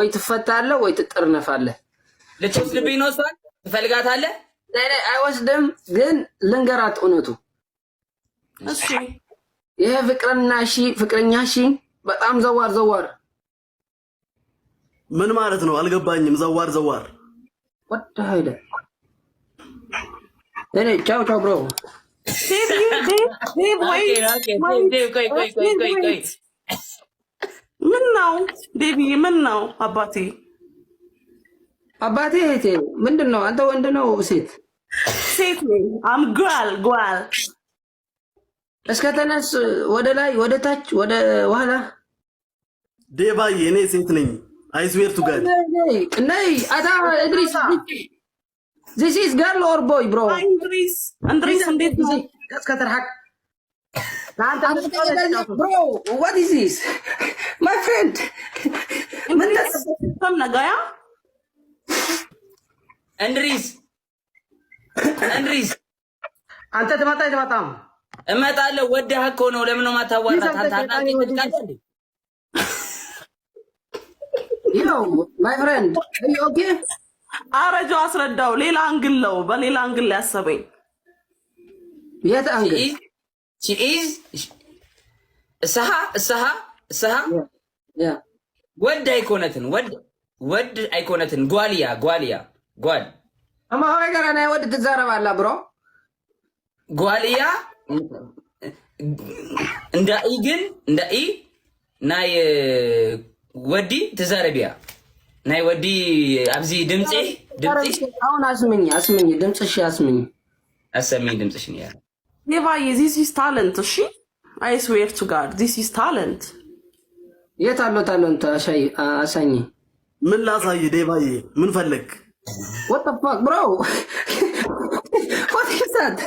ወይ ትፈታለህ ወይ ትጠርነፋለህ። ልትወስድብኝ ነው? እሷን ትፈልጋታለህ? አይወስድም፣ ግን ልንገራት እውነቱ። እሺ ይሄ ፍቅረኛ ሺ ፍቅረኛ ሺ በጣም ዘዋር ዘዋር። ምን ማለት ነው? አልገባኝም። ዘዋር ዘዋር ወደ ሄደ። እኔ ቻው ቻው bro። ምን ነው ዴቪ? ምን ነው አባቴ? አባቴ እህቴ ምንድን ነው? አንተ ወንድ ነው ሴት? ሴት ነኝ። I'm girl ጓል። እስከ ተነስ፣ ወደ ላይ፣ ወደ ታች፣ ወደ ኋላ። ዴቫዬ እኔ ሴት ነኝ። I swear to God። ነይ አታ እድሪስ፣ this is girl or boy bro? እንድሪስ፣ እንድሪስ እንዴት ነው? እስከ ተርሐቅ bro, what is this, my friend? ምን ነጋያ? እንድሪስ፣ እንድሪስ። አንተ ትመጣ ትመጣም? እመጣለሁ። ወደህ እኮ ነው። ለምን ነው የማታዋራት? አንተ አድናቂ ትልቃለህ። Yo my friend, okay? አረጆ አስረዳው። ሌላ angle ነው፣ በሌላ angle ያሰበኝ። የት angle? She is እስሃ እስሃ እስሃ ወድ ኣይኮነትን፣ ወድ ወድ ኣይኮነትን፣ ጓልያ ጓልያ ጓል። እማ ሆይ ገና ናይ ወዲ ትዛረባላ bro። ጓልያ። እንዳኢ ግን እንዳኢ ናይ ወዲ ትዛረብ እያ፣ ናይ ወዲ ኣብዚ ድምፂ ድምፂ። አሁን አስምኝ አስምኝ፣ ድምፅሽ አስምኝ። አሰሚኝ ድምፅሽን እያ። ዴቫዬ፣ this is talent። እሺ፣ I swear to God, this is talent። የት አለው talent? አሳኝ። ምን ላሳይ ዴቫዬ? ምን ፈለግ? What the fuck, bro? What is that?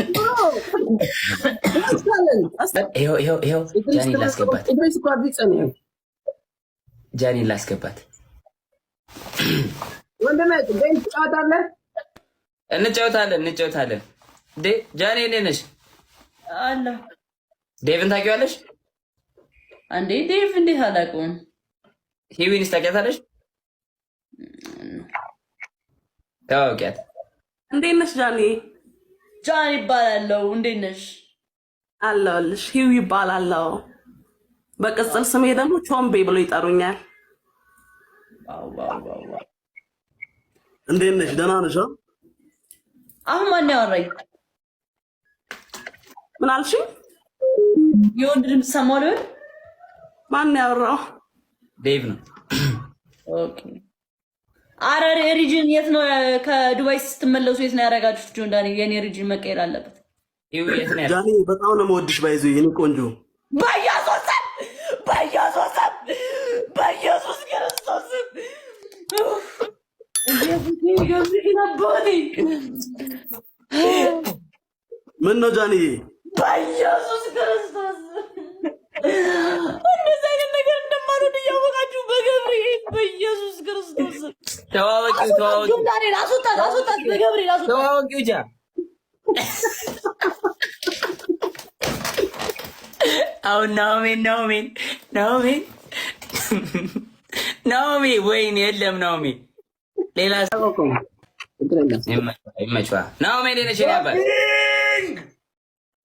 Bro, what's talent? ይኸው ይኸው ይኸው፣ ጃኒ ላስገባት። ኢድሪስ እኮ ኣብዚ ፀኒዑ። ጃኒ ላስገባት። ወንድሜ game ትጫወታለህ? እንጫወታለን እንጫወታለን። እንዴ ጃኒ፣ እንዴት ነሽ? አለ። ዴቭን ታውቂዋለሽ? አንዴ ዴቭ እንዴት አላውቀውም? ሂዊንስ ታውቂያታለሽ? ተዋውቂያት። እንዴት ነሽ ጃኒ? ጃን ይባላለው። እንዴት ነሽ? አለሁልሽ። ሂው ይባላለው። በቅጽል ስሜ ደግሞ ቾምቤ ብሎ ይጠሩኛል። Wow! እንዴት ነሽ? ደህና ነሽ? አሁን ማን ያወራኝ? ምን አልሽኝ? የወንድ ድምፅ ሰማሁ ልበል? ማን ያወራው? ዴቭ ነው። Okay። አረ region የት ነው? ከዱባይ ስትመለሱ የት ነው ያደረጋችሁት? ጆን ዳኒ፣ የኔ region መቀየር አለበት። ሂዊ የት ነው ያለው? ጃኒ፣ በጣም ነው የምወድሽ። By the way የኔ ቆንጆ። በኢየሱስ ስም፣ በኢየሱስ ስም፣ በኢየሱስ ክርስቶስ ስም፣ ኢየሱስ አባቴ። ምን ነው ጃኒዬ? በኢየሱስ ክርስቶስ፣ እንደዚህ አይነት ነገር እንደማልሆን እያወቃችሁ በገብርኤል በኢየሱስ ክርስቶስ። ተዋወቂው ተዋወቂው። ጆን ዳንኤል አስወጣት፣ አስወጣት፣ በገብርኤል አስወጣት። ተዋወቂው ጃ። አሁን ናኦሜን ናኦሜን ናኦሜን ናኦሚ፣ ወይኔ የለም ናኦሚ፣ ሌላ ይመችዋ። ናኦሚ እንዴት ነሽ? የኔ አባት።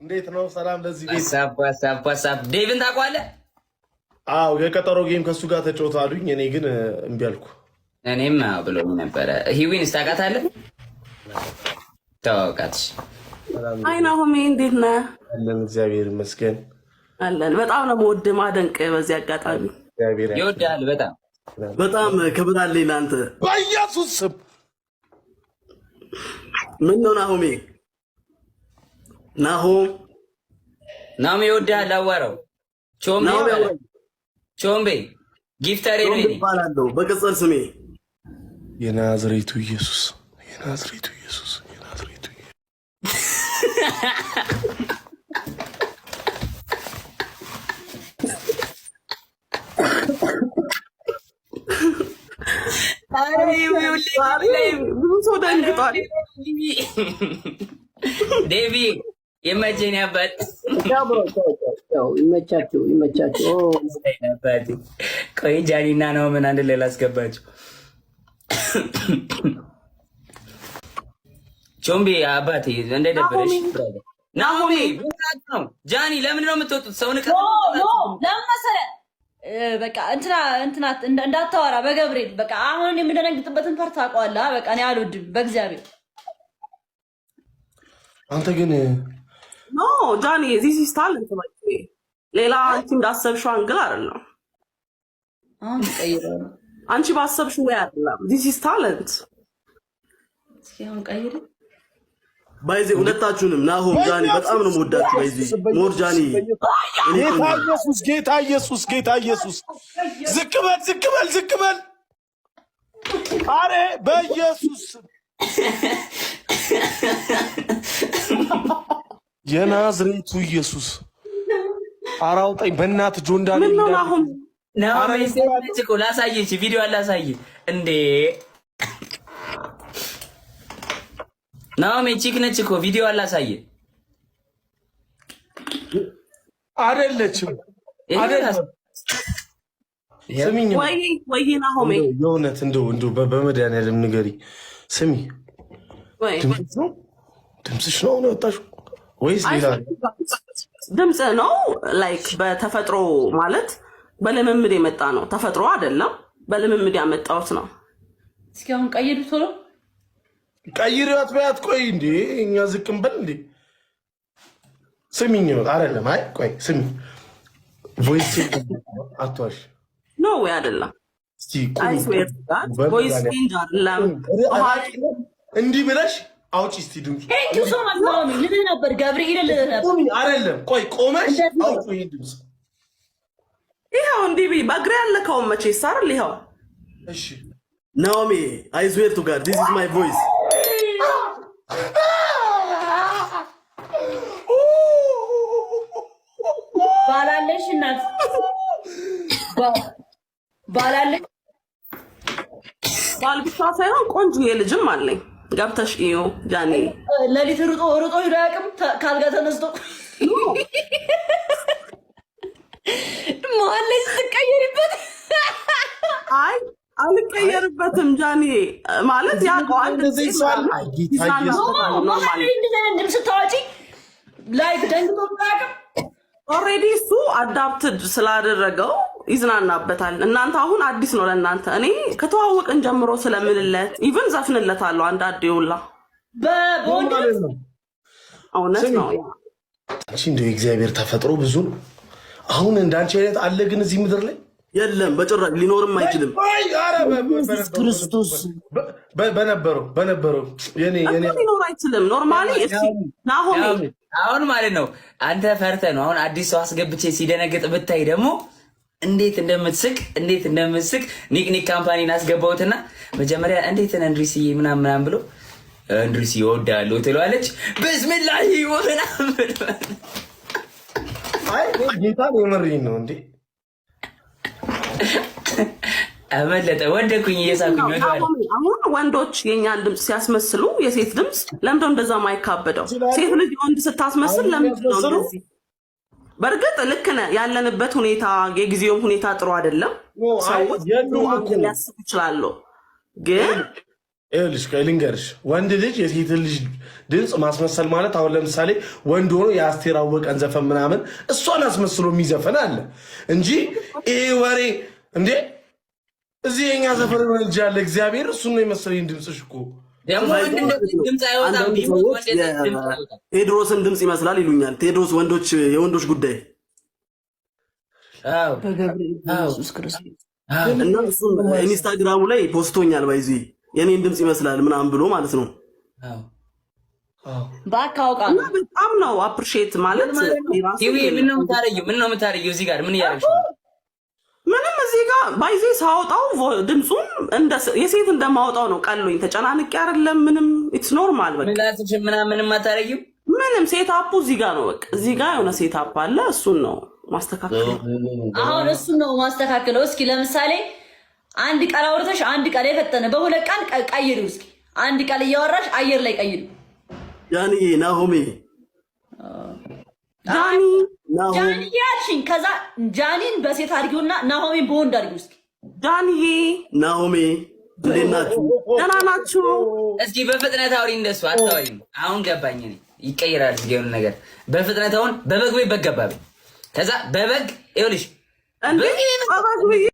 እንዴት ነው? ሰላም ለዚህ ቤት። What's up, what's up, what's up? ዴቭን ታውቀዋለህ? አዎ፣ የቀጠሮ game ከእሱ ጋር ተጫወቱ አሉኝ። እኔ ግን እምቢ አልኩ። እኔም አዎ ብሎኝ ነበረ። ሂዊንስ ታውቃታለህ? ተዋወቃት። አይ ናሆሜ፣ እንዴት ነህ? አለን፣ እግዚአብሔር ይመስገን። አለን። በጣም ነው የምወድህ ማደንቅ በዚህ አጋጣሚ። እግዚአብሔር ይወድሃል በጣም። በጣም ክብር አለኝ ለአንተ። በኢየሱስ ስም። ምን ነው ናሆሜ? ናሆም። ናኦሚ ይወድሃል። አዋራው ቾምቤ ናሆሜ። ይባላል። ቾምቤ gifter ኤ ነው የኔ። ይባላለሁ በቅጽል ስሜ። የናዝሬቱ ኢየሱስ፣ የናዝሬቱ ኢየሱስ፣ የናዝሬቱ ኢየሱስ። ዛሬ ብዙ ሰው ደንግጧል። ዴቪ። ይመቸኝ አባት። ቻው bro፣ ቻው ቻው ቻው። ይመቻችሁ፣ ይመቻችሁ። ኦ። አባቴ። ቆይ ጃኒና ነው ምን አንድ ላይ ላስገባቸው። ቾምቤ አባቴ እንዳይደብርሽ። ናሆሜ ነው። ጃኒ ለምንድን ነው የምትወጡት? ሰው ንቀት። No፣ ለምን መሰለህ? በቃ እንትና እንትና እንዳታወራ በገብርኤል። በቃ አሁን የምደነግጥበትን part ታውቀዋለህ። በቃ እኔ አልወድም በእግዚአብሔር። አንተ ግን No ጃኒ፣ this is talent። ሌላ አንቺ እንዳሰብሽው angle አይደለም። አሁን ቀይረው ነው። አንቺ ባሰብሽው ወይ አይደለም። This is talent። እስኪ አሁን ቀይረ። By the way ሁለታችሁንም ናሆም፣ ጃኒ በጣም ነው የምወዳችሁ። By the way more ጃኒ እኔ ጌታ ቆንጆ። ኢየሱስ፣ ጌታ ኢየሱስ፣ ጌታ ኢየሱስ፣ ዝቅ በል፣ ዝቅ በል፣ ዝቅ በል። አሬ በኢየሱስ፣ የናዝሬቱ ኢየሱስ፣ ኧረ አውጣኝ በእናትህ ጆን ዳንኤል። ምን ነው ናሆም? ናሆሜ ሴት ነች እኮ። ላሳየች፣ ቪዲዮ አላሳይ እንዴ? ናሆሜ chick ነች እኮ፣ ቪዲዮ አላሳይ። አይደለችም፣ አይደለም። ስሚኝ። ወይ ወይ ናሆሜ። የእውነት እንደው በመድኃኒዓለም ንገሪ። ስሚ። ወይ። ድምፅሽ ነው፣ ድምፅሽ ነው ነው የወጣሽው ወይስ ሌላ? ድምፅ ነው። Like በተፈጥሮ ማለት በልምምድ የመጣ ነው። ተፈጥሮ አይደለም፣ በልምምድ ያመጣሁት ነው። እስኪ አሁን ቀይሩ ቶሎ። ቀይሪዋት በያት። ቆይ እንዴ፣ እኛ ዝቅ እንበል እንዴ? ስሚኝ ነው አይደለም? አይ ቆይ ስሚ፣ voice አትዋሽ። No ወይ አይደለም። እስቲ። I swear voice change አይደለም። እንዲህ ብለሽ አውጪ እስቲ ድምፁ። Thank you so much ናሆሚ። ልልህ ነበር፣ ገብርኤል ልልህ ነበር። ቁሚ፣ አይደለም ቆይ ቆመሽ አውጪ ይሄን ድምፅ። ይኸው እንዲህ ብዬ በእግሬ ያለከውን መቼስ አይደል? ይኸው። እሺ። ናኦሚ፣ I swear to God, this is my voice. ባላለሽ እናት ባላለሽ። ባል ብቻ ሳይሆን ቆንጆ ልጅም አለኝ። ገብተሽ እዩ ጃኒ። ሌሊት ሩጦ ሩጦ ሄዶ አያውቅም። ካልጋ ተነስቶ መሀል ላይ ስትቀየሪበት። አይ አልቀየርበትም ጃኒ፣ ማለት ያውቀዋል። እንደዚህ ሰው አለ? አይ ጌታ ኢየሱስ። መሀል ላይ እንደዚህ አይነት ድምፅ ስታወጪ like ደንግጦ አያውቅም። Already እሱ adapted ስላደረገው ይዝናናበታል። እናንተ አሁን አዲስ ነው ለእናንተ። እኔ ከተዋወቅን ጀምሮ ስለምልለት even ዘፍንለታለሁ አንዳንዴ ሁላ። በወንድ ማለት ነው። እውነት ስሚ። ነው። አንቺ እንደው የእግዚአብሔር ተፈጥሮ ብዙ ነው። አሁን እንዳንቺ አይነት አለ ግን እዚህ ምድር ላይ? የለም፣ በጭራሽ ሊኖርም አይችልም። አይ ኧረ ኢየሱስ ክርስቶስ። በነበረው በነበረው የኔ እኮ ሊኖር አይችልም። Normally እስኪ ናሆሜ። አሁን ማለት ነው አንተ ፈርተህ ነው። አሁን አዲስ ሰው አስገብቼ ሲደነግጥ ብታይ ደግሞ እንዴት እንደምትስቅ፣ እንዴት እንደምትስቅ። ኒክ ኒክ company ን አስገባሁትና መጀመሪያ እንዴት ነህ እንድሪስዬ ምናምን ምናምን ብሎ እንድሪስ ይወዳሉ ትለዋለች። ብስሚላሂ ምናምን ብሎ። አይ ጌታን የምሬን ነው እንዴ። አመለጠ። ወደኩኝ እየሳኩኝ ወደኋላ። ናሆሜ፣ አሁን ወንዶች የእኛን ድምፅ ሲያስመስሉ የሴት ድምፅ ለምንድነው እንደዛ ማይካበደው? ሴት ልጅ ወንድ ስታስመስል ለምንድን ነው እንደዚህ? በእርግጥ ልክ ነህ። ያለንበት ሁኔታ የጊዜውም ሁኔታ ጥሩ አይደለም። No፣ አይ፣ ሰዎች የሉም ጥሩ እኮ። angle ሊያስቡ ይችላሉ። ግን ይኸውልሽ ቆይ ልንገርሽ፣ ወንድ ልጅ የሴት ልጅ ድምፅ ማስመሰል ማለት አሁን ለምሳሌ ወንድ ሆኖ የአስቴር አወቀን ዘፈን ምናምን እሷን አስመስሎ የሚዘፈን አለ እንጂ ይሄ ወሬ እንዴ፣ እዚህ የኛ ሰፈር የሆነ ልጅ አለ፣ እግዚአብሔር እሱን ነው የመሰለኝ ድምፅሽ እኮ። ደግሞ ወንድ እንደዚህ ድምፅ አይወጣም። አንዳንድ ቢሞት ሰዎች ወንድ የሴት ድምፅ አይወጣም። የቴድሮስን ድምፅ ይመስላል ይሉኛል። ቴድሮስ ወንዶች የወንዶች ጉዳይ። አዎ። በገብርኤል ኢየሱስ ክርስቶስ። አዎ። እና እሱም ኢንስታግራሙ ላይ ፖስቶኛል። By the way የኔን ድምፅ ይመስላል ምናምን ብሎ ማለት ነው። አዎ። በአካውቃ እና በጣም ነው appreciate ማለት የራሱ ቲዊ ምን ነው የምታረጊው? ምን ነው የምታረጊው? እዚህ ጋር ምን እያደረግሽ ነው? ምንም እዚህ ጋር by the way ሳወጣው ድምፁን እንደ የሴት እንደማወጣው ነው። ቀሎኝ ተጨናንቄ አይደለም ምንም፣ it's normal በቃ። ምላስሽን ምናምን የማታረጊው? ምንም setup ኡ እዚህ ጋር ነው። በቃ እዚህ ጋር የሆነ setup አለ። እሱን ነው ማስተካከል። አሁን እሱን ነው ማስተካከለው። እስኪ ለምሳሌ አንድ ቃል አውርተሽ አንድ ቃል የፈጠነ በሁለት ቃል ቀይሪው። እስኪ አንድ ቃል እያወራሽ አየር ላይ ቀይሪው። ያንዬ ናሆሜ። ጃኒ። ናሆም። ጃኒ ያልሽኝ፣ ከዛ ጃኒን በሴት አድርጊውና ናሆሜን በወንድ አድርጊው እስኪ። ጃንዬ። ናሆሜ፣ እንዴት ናችሁ? ደህና ናችሁ? እስኪ በፍጥነት አውሪ። እንደሱ አታወሪም። አሁን ገባኝ እኔ፣ ይቀይራል። እስኪ የሆነ ነገር በፍጥነት አሁን በበግ ወይ በግ ገባ በይ። ከዛ በበግ ይኸውልሽ እንዴ፣ በበግ ብዬ